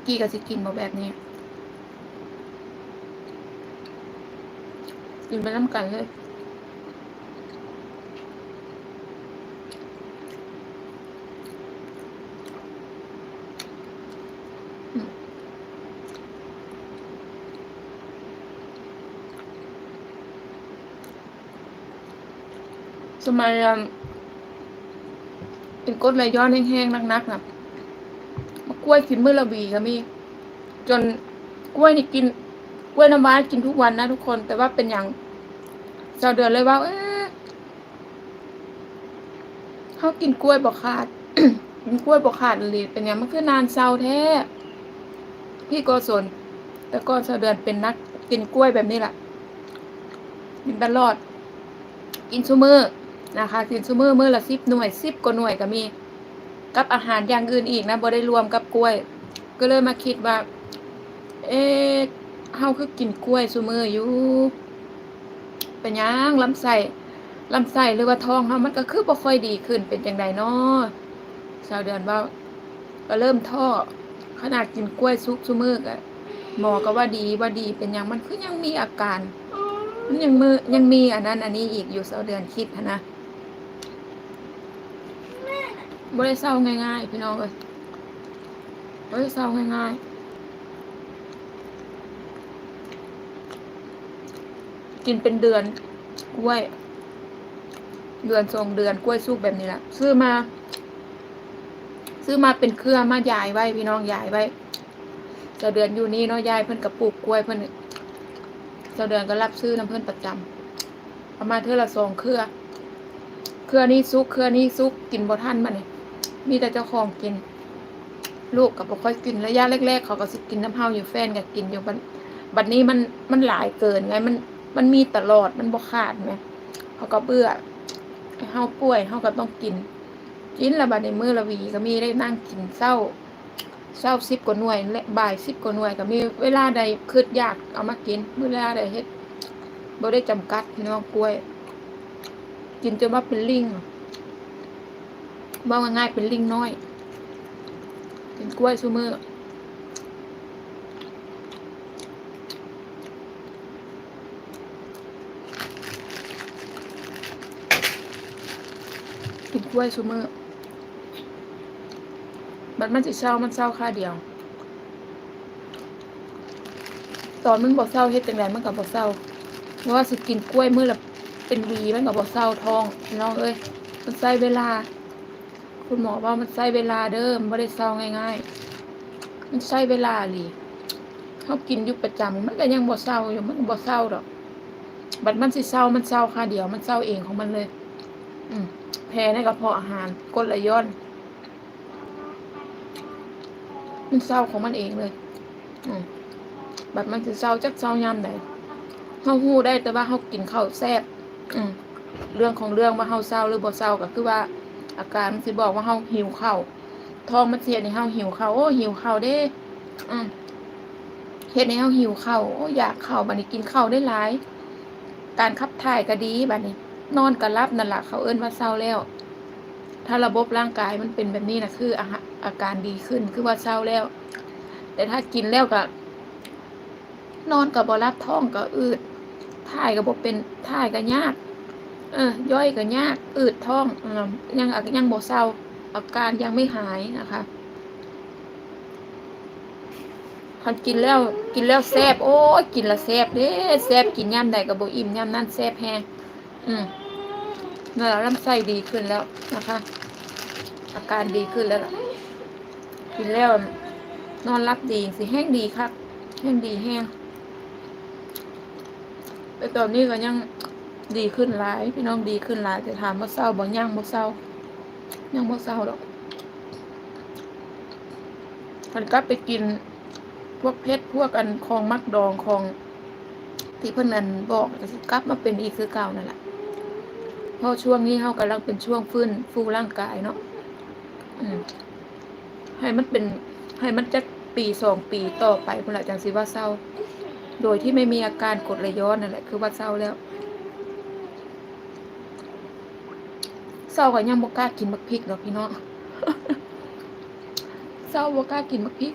ກີ້ກໍຊິກິນບໍ່ແບບນີ້ ກິນໄປນຳກັນເລີຍ. ສະໄໝອັນເປັນກົດໄຫຼຍ້ອນແຮງໆ ໜັກໆ ນະ ໝາກກ້ວຍກິນມື້ລະຫວີກໍມີ ຈົນກ້ວຍນີ້ກິນ ກ້ວຍນ້ຳວ້າກິນທຸກວັນນະທຸກຄົນ ແຕ່ວ່າເປັນຫຍັງ ຊາວເດືອນເລີຍເວົ້າ ເອີ ເຮົາກິນກ້ວຍບໍ່ຂາດ ກິນກ້ວຍບໍ່ຂາດອີ່ຫຼີ ເປັນຫຍັງມັນຄືນານເຊົາແທ້ ພີ່ກໍສົນ ແຕ່ກ່ອນຊາວເດືອນເປັນໜັກ ກິນກ້ວຍແບບນີ້ລະ ກິນຕະຫຼອດ ກິນຊຸມື້ນະຄະ ກິນຊຸມື້ ມື້ລະສິບໜ່ວຍ ສິບກວ່າໜ່ວຍກໍມີ ກັບອາຫານຢ່າງອື່ນອີກນະ ບໍ່ໄດ້ລວມກັບກ້ວຍ ກໍເລີຍມາຄິດວ່າ ເອ ເຮົາຄືກິນກ້ວຍຊຸມື້ຢູ່ ເປັນຫຍັງລຳໄສ້ ລຳໄສ້ ຫຼືວ່າທ້ອງເຮົາມັນກໍຄືບໍ່ຄ່ອຍດີຂຶ້ນ ເປັນຈັ່ງໃດນໍ ຊາວເດືອນເວົ້າ ກໍເລີ່ມທໍ້ ຂະໜາດກິນກ້ວຍສຸກຊຸມື້ກໍ ໝໍກໍວ່າດີ ວ່າດີ ເປັນຫຍັງມັນຄືຍັງມີອາການ ມັນຍັງມີ ຍັງມີອັນນັ້ນອັນນີ້ອີກຢູ່ ຊາວເດືອນຄິດຫັ້ນນະ ບໍ່ໄດ້ເຊົາງ່າຍໆ ພີ່ນ້ອງເອີຍ ບໍ່ໄດ້ເຊົາງ່າຍໆ ກິນເປັນເດືອນ ກ້ວຍ ເດືອນສອງເດືອນ ກ້ວຍສຸກແບບນີ້ລະ ຊື້ມາ ຊື້ມາເປັນເຄືອມາຢາຍໄວ້ ພີ່ນ້ອງ ຢາຍໄວ້ ຊາວເດືອນຢູ່ນີ້ເນາະ ຍາຍເພິ່ນກໍປູກກ້ວຍ ເພິ່ນ ຊາວເດືອນກໍຮັບຊື້ນຳເພິ່ນປະຈຳ ເອົາມາເທື່ອລະສອງເຄືອ ເຄືອນີ້ສຸກ ເຄືອນີ້ສຸກ ກິນບໍ່ທັນບັດນີ້ ມີແຕ່ເຈົ້າຂອງກິນ ລູກກໍບໍ່ຄ່ອຍກິນ ໄລຍະແລກໆ ເຂົາກໍຊິກິນນຳເຮົາຢູ່ ແຟນກໍກິນຢູ່ ບັດ ບັດນີ້ມັນ ມັນຫຼາຍເກີນໄງ ມັນ ມັນມີຕະຫຼອດ ມັນບໍ່ຂາດແໝ ເຂົາກໍເບື່ອ ເຮົາປ່ວຍ ເຮົາກໍຕ້ອງກິນ ກິນລະບັດນີ້ ມື້ລະຫວີກໍມີ ໄດ້ນັ່ງກິນເຊົ້າ ເຊົ້າສິບກວ່າໜ່ວຍ ແລະ ບ່າຍສິບກວ່າໜ່ວຍກໍມີ ເວລາໃດຄຶດຢາກເອົາມາກິນ ເວລາໃດເຮັດ ບໍ່ໄດ້ຈຳກັດ ພີ່ນ້ອງ ກ້ວຍ ກິນຈົນວ່າເປັນລິງ ເວົ້າງ່າຍໆ ເປັນລິງນ້ອຍ ກິນກ້ວຍຊຸມື້ ກິນກ້ວຍຊຸມື້ ບັດມັນຊິເຊົາ ມັນເຊົາຄາວດຽວ ຕອນມັນບໍ່ເຊົາເຮັດຈັ່ງໃດມັນກໍບໍ່ເຊົາ ບໍ່ວ່າຊິກິນກ້ວຍມື້ລະເປັນຫວີ ມັນກໍບໍ່ເຊົາທ້ອງ ພີ່ນ້ອງເອີຍ ມັນໃຊ້ເວລາ ຄຸນໝໍເວົ້າມັນໃຊ້ເວລາເດີ ມັນບໍ່ໄດ້ເຊົາງ່າຍໆ ມັນໃຊ້ເວລາອີ່ຫຼີ ເຮົາກິນຢູ່ປະຈຳ ມັນກໍຍັງບໍ່ເຊົາຢູ່ ມັນບໍ່ເຊົາດອກ ບັດມັນຊິເຊົາ ມັນເຊົາຄາວດຽວ ມັນເຊົາເອງຂອງມັນເລີຍ ອືມ ແຜໃນກະເພາະອາຫານ ກົດໄຫຼຍ້ອນ ມັນເຊົາຂອງມັນເອງເລີຍ ອືມ ບັດມັນຊິເຊົາ ຈັກເຊົາຍາມໃດ ເຮົາຮູ້ໄດ້ແຕ່ວ່າເຮົາກິນເຂົ້າແຊບ ອືມ ເລື່ອງຂອງເລື່ອງວ່າເຮົາເຊົາຫຼືບໍ່ເຊົາ ກໍຄືວ່າອາການມັນຊິບອກວ່າເຮົາຫິວເຂົ້າ ທ້ອງມັນຊິເຮັດໃຫ້ເຮົາຫິວເຂົ້າ ໂອ້ ຫິວເຂົ້າເດ້ ອືມ ເຮັດໃຫ້ເຮົາຫິວເຂົ້າ ໂອ້ ຢາກເຂົ້າ ບັດນີ້ກິນເຂົ້າໄດ້ຫຼາຍ ການຂັບຖ່າຍກໍດີ ບັດນີ້ນອນກໍຫຼັບ ນັ້ນລະເຂົາເອີ້ນວ່າເຊົາແລ້ວ ຖ້າລະບົບຮ່າງກາຍມັນເປັນແບບນີ້ນະ ຄືອາຫາ ອາການດີຂຶ້ນ ຄືວ່າເຊົາແລ້ວ ແຕ່ຖ້າກິນແລ້ວກໍ ນອນກໍບໍ່ຫຼັບ ທ້ອງກໍອືດ ຖ່າຍກໍບໍ່ເປັນ ຖ່າຍກໍຍາກ ເອີ ຍ່ອຍກໍຍາກ ອືດທ້ອງ ເອີ ຍັງ ຍັງບໍ່ເຊົາ ອາການຍັງໄມ່ຫາຍນະຄະ ຄັນກິນແລ້ວ ກິນແລ້ວແຊບ ໂອ້ຍ ກິນລະແຊບເດ້ ແຊບ ກິນຍາມໃດກໍບໍ່ອີ່ມ ຍາມນັ້ນແຊບແຮງ ອືມ ນັ້ນລະ ລຳໄສ້ດີຂຶ້ນແລ້ວນະຄະ ອາການດີຂຶ້ນແລ້ວລະ ກິນແລ້ວນອນຫຼັບດີ ຊິແຮງດີຄັກ ແຮງດີແຮງ ແຕ່ຕອນນີ້ກໍຍັງດີຂຶ້ນຫຼາຍ ພີ່ນ້ອງ ດີຂຶ້ນຫຼາຍ ແຕ່ຖາມວ່າເຊົາບໍ່? ຍັງບໍ່ເຊົາ ຍັງບໍ່ເຊົາດອກ ຄັນກັບໄປກິນພວກເຜັດ ພວກອັນຂອງໝັກດອງ ຂອງທີ່ເພິ່ນອັນບອກ ກໍຊິກັບມາເປັນອີກຄືເກົ່ານັ້ນລະ ເພາະຊ່ວງນີ້ເຮົາກຳລັງເປັນຊ່ວງຟື້ນຟູຮ່າງກາຍເນາະ ອືມ ໃຫ້ມັນເປັນ ໃຫ້ມັນຈັກປີສອງປີຕໍ່ໄປພຸ້ນລະ ຈັ່ງຊິວ່າເຊົາ ໂດຍທີ່ໄມ່ມີອາການກົດໄຫຼຍ້ອນນັ້ນແຫຼະ ຄືວ່າເຊົາແລ້ວ. ເຊົ້າກໍຍັງບໍ່ກ້າກິນໝາກພິກດອກພີ່ນ້ອງ ເຊົ້າບໍ່ກ້າກິນໝາກພິກ